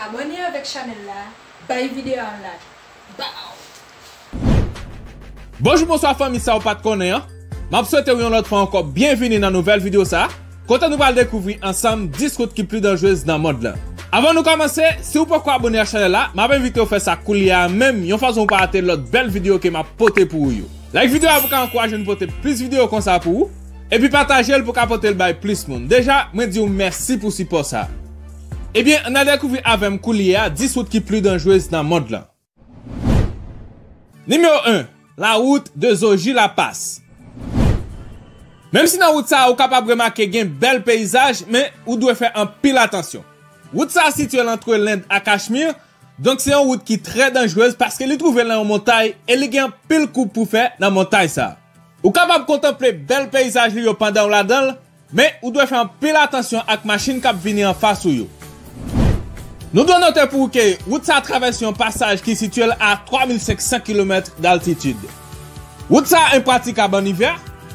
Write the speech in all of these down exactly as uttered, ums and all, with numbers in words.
Abòne avèk chanèl la, bay videyo a yon like. Baw! Bonjou, bonswa fanmi sa ou pa t konnen an. M ap swete w yon lòt fwa ankò byenvini nan nouvèl videyo sa a, kote nou pral dekouvri ansanm dis wout ki pli danjrez nan mond lan. Avan nou kòmanse, si w poko abòne ak chanèl la, m ap envite w fè sa koulye a menm, yon fason pou w pa rate lòt bèl videyo ke m ap pote pou ou yo. Like videyo a pou ka ankouraje n pote plis videyo konsa pou ou, epi pataje l pou ka pote l bay plis moun. Deja, mwen di w mèsi pou sipò sa a. Ebyen, ann al dekouvri avè m koulye a dis wout ki pli danjrez nan mond lan. Nimewo en, la route de Zoji La Passe. Menm si nan wout sa a ou kapab remake gen bèl peyizaj, men ou dwe fè anpil atansyon. Wout sa a sitiye l antre Lend ak Kachmir, donk se yon wout ki trè danjrez paske li twouve l nan yon montay e li gen anpil koub pou fè nan montay sa a. Ou kapab kontanple bèl peyizaj li yo pandan w ladan l, men ou dwe fè anpil atansyon ak machin k ap vini anfas ou yo. Nou dwe note pou ou ke wout sa a travèse yon pasaj ki sitiye l a twa mil senk san kilomèt daltitid. Wout sa a enpratikab an ivè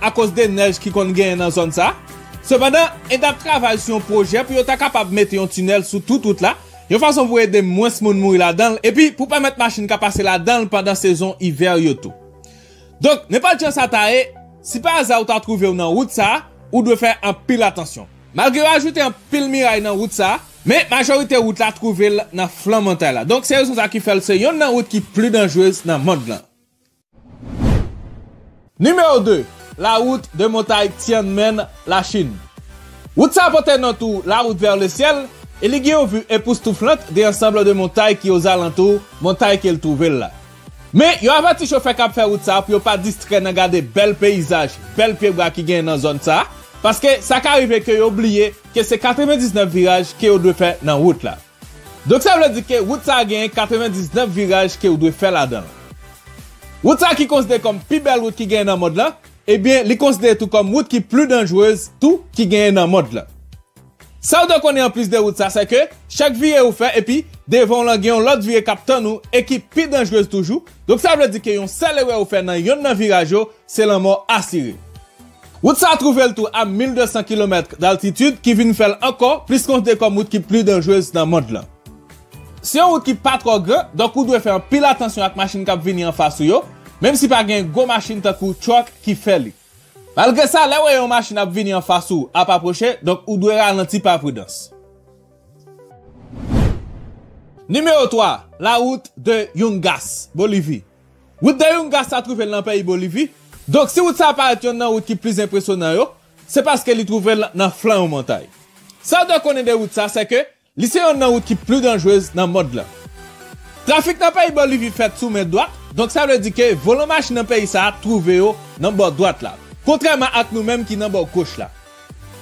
akoz de nèj ki konn genyen nan zòn sa a. Sepandan, End ap travay sou yon pwojè pou yo ta kapab mete yon tinèl sou tout wout la, yon fason pou ede mwens moun mouri ladan l epi pou pèmèt machin ka pase ladan l pandan sezon ivè yo tou. Donk, nenpòt jan sa ta ye, si pa aza ou ta twouve w nan wout sa a, ou dwe fè anpil atansyon. Malgre yo ajoute anpil miray nan wout sa a, men majorite wout la twouve l nan flan montay la. Donk, se rezon sa ki fè l se yonn nan wout ki pli danjrez nan mond lan. Nimewo de, la route de montagne Tianmen, la Chine. Wout sa a pote non tou la route vers le ciel, e li gen yon vi epoustouflant de ansanm de montay ki ozalantou montay ke l twouve l la. Men, yo avèti chofè k ap fè wout sa a pou yo pa distrè nan gade bèl peyizaj, bèl pyebwa ki genyen nan zòn sa a, paske sa ka rive ke yo bliye ke se katrevendiznèf viraj ke yo dwe fè nan wout la. Donk sa vle di ke wout sa a genyen katrevendiznèf viraj ke w dwe fè ladan l. Wout sa a ki konsidere kòm pi bèl wout ki genyen nan mond lan, ebyen, li konsidere tou kòm wout ki pli danjrez tou ki genyen nan mond lan. Sa w dwe konnen anplis de wout sa, se ke chak vire ou fè epi devan w lan gen yon lòt vire k ap tann ou e ki pi danjrez toujou. Donk sa vle di ke yon sèl erè ou fè nan yonn nan viraj yo, se lanmò asire. Wout sa a twouve l tou a mil de san kilomèt daltitid ki vin fè l ankò plis konsidere kòm wout ki pli danjrez nan mond lan. Se yon wout ki pa twò gran, donk ou dwe fè anpil atansyon ak machin k ap vini anfas ou yo, menm si pa gen gwo machin tankou truck ki fè li. Malgre sa, lè w wè yon machin ap vini anfas ou ap apwoche, donk ou dwe ralanti pa pridans. Nimewo twa, la route de Yungas, Bolivi. Wout de Yungas sa twouve l nan peyi Bolivi. Donk, si wout sa a parèt yonn nan wout ki pli enpresyonan yo, se paske li twouve l nan flan yon montay. Sa w dwe konnen de wout sa, se ke li se yonn nan wout ki pli danjrez nan mond lan. Trafik nan peyi Bolivi fèt sou men dwat, donk sa vle di ke volan machin nan peyi sa a twouve yo nan bò dwat la, kontrèman ak nou menm ki nan bò goch la.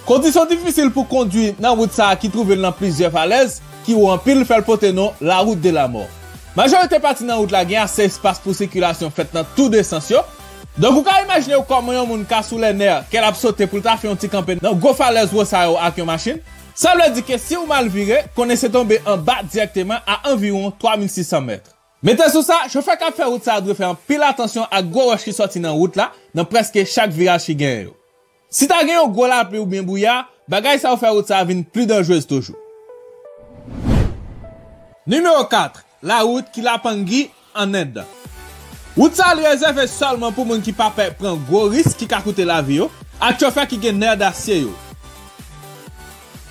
Kondisyon difisil pou kondwi nan wout sa a ki twouve l nan plizyè falèz ki wo anpil fè l pote non la route de la mort. Majorite pati nan wout la gen ase espas pou sikilasyon fèt nan tou de sans yo. Donk ou ka imajine w kòman yon moun ka sou lè nè kè l ap sote pou l ta fè yon ti kanpe nan gwo falèz wo sa yo ak yon machin. Sa vle di ke si w mal vire, konnen se tonbe anba dirèkteman a anviwon twa mil sis san mèt. Mete sou sa, chofè k ap fè wout sa a dwe fè anpil atansyon ak gwo wòch ki sòti nan wout la nan prèske chak viraj ki genyen yo. Si ta gen yon gwo lapli oubyen bwouya, bagay sa yo fè wout sa a vin pli danjrez toujou. Nimewo kat, la route Kilapangi an End. Wout sa a li rezève sèlman pou moun ki pa pè pran gwo risk ki ka koute lavi yo, ak chofè ki gen nè dasye yo.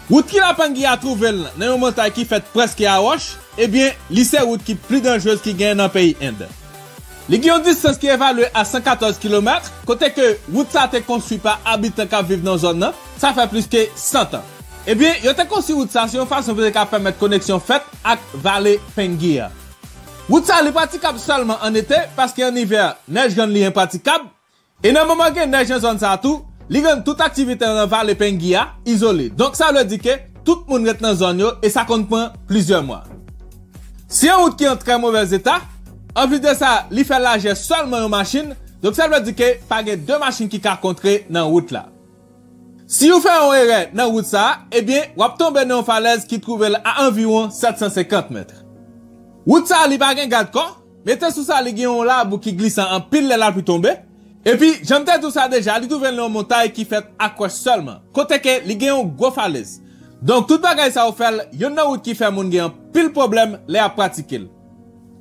Wout Kilapangi a twouve l nan yon montay ki fèt prèske a wòch, ebyen, li se wout ki pli danjrez ki genyen nan peyi End. Li gen yon distans ki evalye a san katòz kilomèt, kote ke wout sa a te konstwi pa abitan k ap viv nan zòn nan, sa fè plis ke san tan. Ebyen, yo te konstwi wout sa a sou yon fason pou te ka pèmèt koneksyon fèt ak vale Pengi a. Wout sa a li pratikab sèlman an ete, paske an ivè, nèj rann li enpratikab, e nan moman gen nèj nan zòn sa a tou, li rann tout aktivite nan vale Pengi a izole. Donk sa vle di ke tout moun ret nan zòn yo e sa konn pran plizyè mwa. Se yon wout ki an trè movèz eta. Anplis de sa, li fè lajè sèlman yon machin, donk sa vle di ke pa gen de machin ki ka kontre nan wout la. Si w fè yon erè nan wout sa a, ebyen, w ap tonbe nan yon falèz ki twouve l a anviwon sèt san senkant mèt. Wout sa a li pa gen gadkò, mete sou sa li gen yon labou ki glisan anpil lè lapli tonbe. Epi, jan m te di w sa deja, li twouve l nan yon montay ki fèt ak wòch sèlman, kote ke li gen yon gwo falèz. Donk, tout bagay sa yo fè l yonn nan wout ki fè moun gen anpil pwoblèm lè y ap pratike l.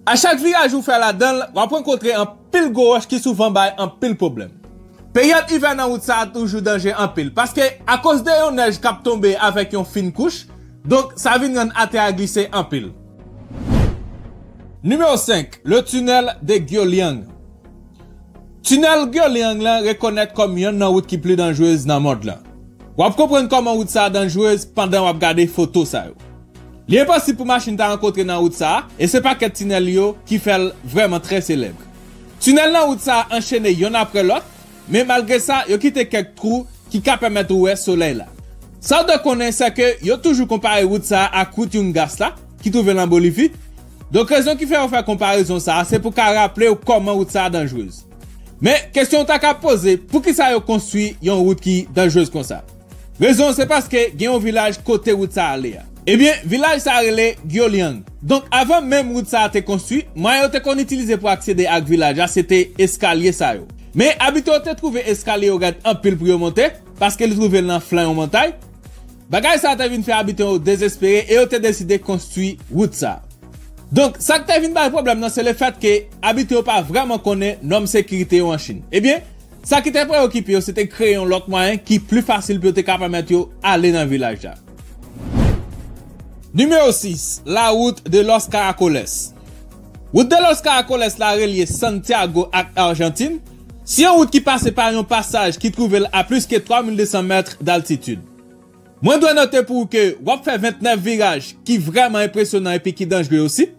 A chak viraj ou fè ladan l, w ap rankontre anpil gwo wòch ki souvan bay anpil pwoblèm. Peryòd ivè nan wout sa a toujou danje anpil, paske akoz de yon nèj k ap tonbe avèk yon fin kouch, donk sa vin rann atè a glise anpil. Nimewo senk, le tunnel de Guoliang. Tinèl Guoliang lan rekonèt kòm yonn nan wout ki pli danjrez nan mond lan. W ap konprann kòman wout sa a danjrez pandan w ap gade foto sa yo. Li enposib pou machin ta rankontre nan wout sa a, e se pakèt tinèl yo ki fè l vrèman trè selèb. Tinèl nan wout sa a anchene yonn apre lòt, men malgre sa, yo kite kèk twou ki ka pèmèt ou wè solèy la. Sa w dwe konnen, se ke yo toujou konpare wout sa a ak wout Yungas la, ki twouve l an Bolivi. Donk, rezon ki fè yo fè konparezon sa a, se pou ka raple w kòman wout sa a danjrez. Men, kesyon w ta ka poze, poukisa yo konstwi yon wout ki danjrez konsa? Rezon an se paske gen yon vilaj kote wout sa a ale a. Ebyen, vilaj sa a rele Guoliang. Donk, avan menm wout sa a te konstwi, mwayen yo te konn itilize pou aksede ak vilaj la, se te eskalye sa yo. Men, abitye yo te twouve eskalye yo rèd anpil pou yo monte, paske li twouve l nan flan yon montay. Bagay sa a te vin fè abitye yo dezespere e yo te deside konstwi wout sa a. Donk, sa k te vin bay pwoblèm nan, se lefèt ke abitye yo pa vrèman konnen nòm sekirite yo an Chin. Ebyen, sa ki te preyokipe yo, se te kreye yon lòt mwayen ki pli fasil pou yo te ka pèmèt yo ale nan vilaj la. Nimewo sis, la route de los Caracoles. Wout de los Caracoles la relye Santiago ak Ajantin. Se yon wout ki pase pa yon pasaj ki twouve l a plis ke twa mil de san mèt daltitid. Mwen dwe note pou ou ke w ap fè vennèf viraj ki vrèman enpresyonan epi ki danjre osi.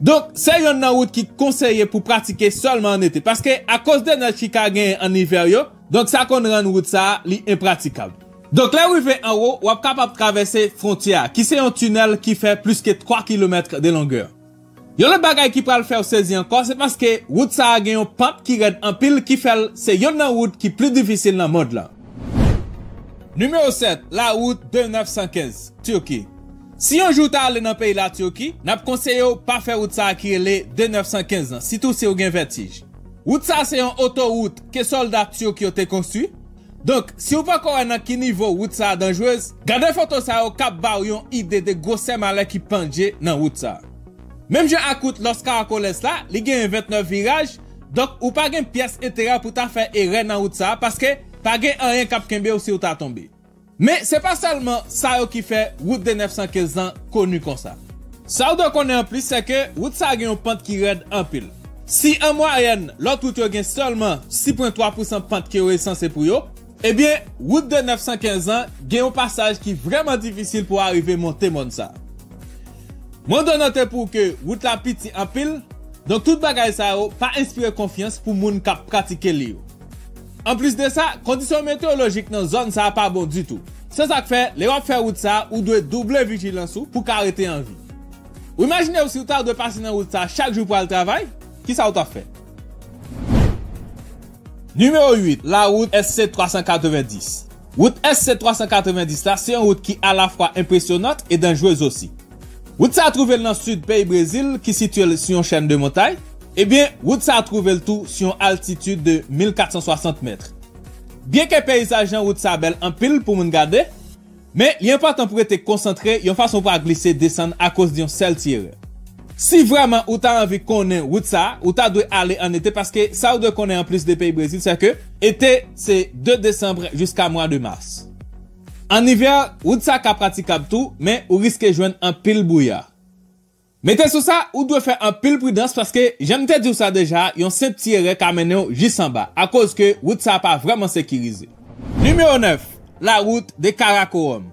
Donk, se yonn nan wout ki konseye pou pratike sèlman an ete, paske akoz de nèj ki ka genyen an ivè yo, donk sa konn rann wout sa a li enpratikab. Donk, lè w rive anwo, w ap kapab travèse fwontyè a, ki se yon tinèl ki fè plis ke twa kilomèt de longè. Yon lòt bagay ki pral fè w sezi ankò, se paske wout sa a gen yon pant ki rèd anpil ki fè l se yonn nan wout ki pli difisil nan mond lan. Nimewo sèt, la wout de nèf san kenz, Tiki. Si yon jou w ta ale nan peyi Latiki, n ap konseye w pa fè wout sa a ki rele de nèf san kenz lan, sitou si w gen vètij. Wout sa a se yon otowout ke sòlda tirk yo te konstwi. Donk, si w poko wè nan ki nivo wout sa a danjrez, gade foto sa yo k ap ba w yon ide de gwosè malè ki pandje nan wout sa a. Menm jan ak wout Los Caracoles la, li genyen vennèf viraj, donk ou pa gen pyès enterè pou ta fè erè nan wout sa a, paske pa gen anyen k ap kenbe w si w ta tonbe. Men, se pa sèlman sa yo ki fè wout de nèf san kenz lan koni konsa. Sa w dwe konnen anplis, se ke wout sa a gen yon pant ki rèd anpil. Si an mwayèn, lòt wout yo gen sèlman sis pwen twa pousan pant ke yo sanse pou yo, ebyen, wout de nèf san kenz lan gen yon pasaj ki vrèman difisil pou w arive monte mòn sa a. Mwen dwe note pou w ke wout la piti anpil, donk tout bagay sa yo pa enspire konfyans pou moun k ap pratike li yo. Anplis de sa, kondisyon meteyolojik nan zòn sa a pa bon ditou. Se sa k fè, lè w ap fè wout sa a, ou dwe double vijilans ou pou w ka rete an vi. Ou imajine w si w ta dwe pase nan wout sa a chak jou pou al travay, kisa w t ap fè? Nimewo uit, la wout S C twa san katrevenndis. Wout S C twa san katrevenndis la, se yon wout ki alafwa enpresyonant e danjrez osi. Wout sa a twouve l nan sid peyi Brezil, ki sitiye l sou yon chèn de montay. Ebyen, wout sa a twouve l tou sou yon altitid de mil kat san swasant mèt. Byenke peyizaj nan wout sa a bèl anpil pou moun gade, men li enpòtan pou w rete konsantre yon fason w pa glise desann akoz de yon sèl ti erè. Si vrèman ou ta anvi konnen wout sa a, ou ta dwe ale an ete, paske sa w dwe konnen anplis de peyi Brezil, se ke ete se de desanm jiska mwa de mas. An ivè, wout sa ka pratikab tou, men ou riske jwenn anpil bwouya. Mete sou sa, ou dwe fè anpil pridans paske, jan m te di w sa deja, yon senp ti erè ka mennen w jis anba, akoz ke wout sa a pa vrèman sekirize. Nimewo nèf, la wout de Karakorom.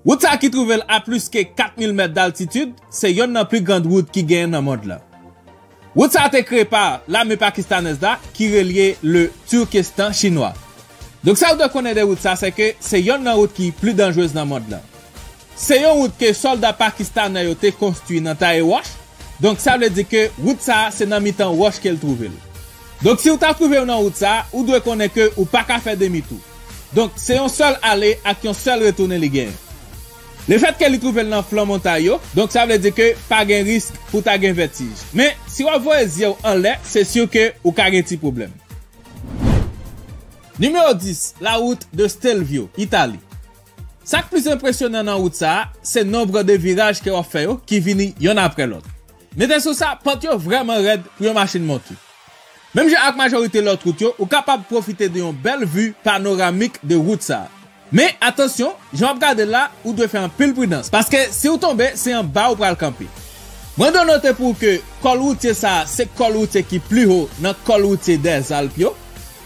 Wout sa a ki twouve l a plis ke kat mil mèt daltitid, se yonn nan pli grand wout ki genyen nan mond lan. Wout sa a te kreye pa lame pakistanèz la ki relye le Turkestan chinwa. Donk sa w dwe konnen de wout sa, se ke se yonn nan wout ki pli danjrez nan mond lan. Se yon wout ke sòlda pakistanè yo te konstwi nan taye wòch. Donk sa vle di ke wout sa a se nan mitan wòch ke l twouve l. Donk si w ta twouve w nan wout sa a, ou dwe konnen ke ou pa ka fè demi tou. Donk se yon sèl ale ak yon sèl retounen li genyen. Lefètke li twouve l nan flan montay yo, donk sa vle di ke pa gen risk pou ta gen vètij. Men, si w ap voye zye w anlè, se si ke ou ka gen ti pwoblèm. Nimewo dis, la wout de Stelvio, Itali. Sa k plis enpresyonan nan wout sa a, se nonb de viraj ke w ap fè yo ki vini yonn apre lòt. Mete sou sa, pant yo vrèman rèd pou yon machin monte. Menm jan ak majorite lòt wout yo, ou kapab pwofite de yon bèl vi panoramik de wout sa a. Men, atansyon, jan w ap gade l la, ou dwe fè anpil pridans, paske si w tonbe, se anba ou pral kanpe. Mwen dwe note pou w ke kòl woutye sa a se kòl woutye ki pi wo nan kòl woutye dèzalp yo.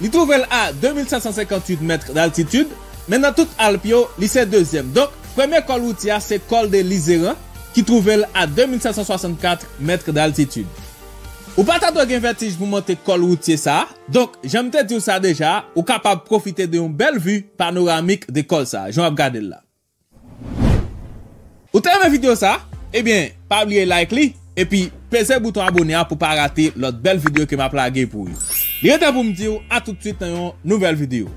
Li twouve l a de mil senk san senkantuit mèt daltitid, men nan tout Alp yo, li se dezyèm. Donk, premye kòl woutye a se kòl de Lizeran, ki twouve l a de mil senk san swasannkat mèt daltitid. Ou pa ta dwe gen vètij pou monte kòl woutye sa a. Donk, jan m te di w sa deja, ou kapab pwofite de yon bèl vi panoramik de kòl sa a, jan w ap gade l la. Ou te renmen videyo sa a? Ebyen, pa bliye like li, epi peze bouton abone a pou pa rate lòt bèl videyo ke m ap lage pou ou. Li rete pou m di w a tout swit nan yon nouvèl videyo.